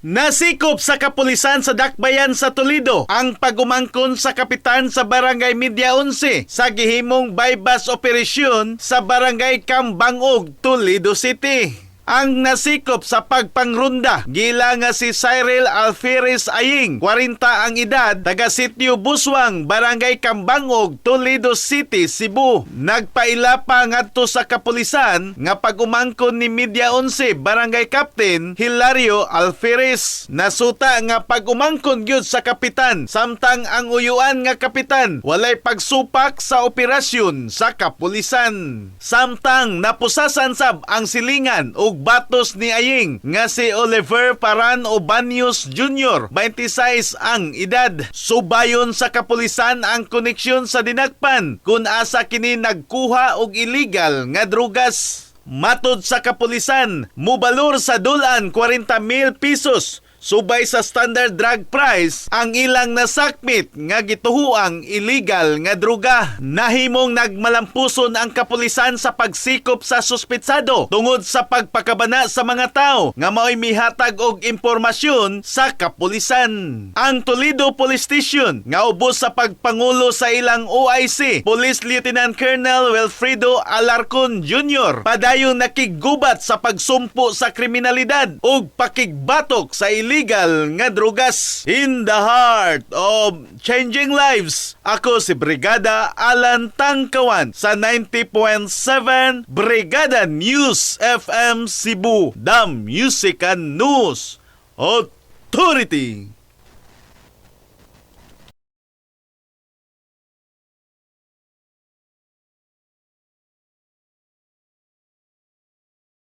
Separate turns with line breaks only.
Nasikop sa kapulisan sa Dakbayan sa Toledo ang pag-umangkon sa kapitan sa Barangay Media 11 sa gihimong buy-bust operasyon sa Barangay Kambangog, Toledo City. Ang nasikop sa pagpangrunda, gila nga si Cyril Alferes Aying, 40 ang edad, taga Sitio Buswang, Barangay Kambangog, Toledo City, Cebu. Nagpaila pa ngadto sa kapulisan nga pag-umangkon ni Media 11 Barangay Captain Hilario Alferes. Nasuta nga pag-umangkon gyud sa kapitan samtang ang uyuan nga kapitan walay pagsupak sa operasyon sa kapulisan. Samtang napusasan sab ang silingan ug batos ni Aying nga si Oliver Paran Obanios Jr., 26 ang edad. Subayon sa kapulisan ang koneksyon sa dinakpan kung asa kini nagkuha og illegal nga drugas. Matod sa kapulisan, mubalor sa dulan 40 mil pesos subay sa standard drug price ang ilang nasakmit nga gituhuang illegal nga druga. Nahimong nagmalampuson ang kapulisan sa pagsikop sa suspetsado tungod sa pagpakabana sa mga tao nga mao'y mihatag og impormasyon sa kapulisan. Ang Toledo Police Station nga ubos sa pagpangulo sa ilang OIC, Police Lieutenant Colonel Wilfredo Alarcon Jr., padayon nakiggubat sa pagsumpo sa kriminalidad ug pakigbatok sa illegal nga drugas. In the heart of changing lives, ako si Brigada Alan Tangkawan sa 90.7 Brigada News FM Cebu, the Music and News Authority.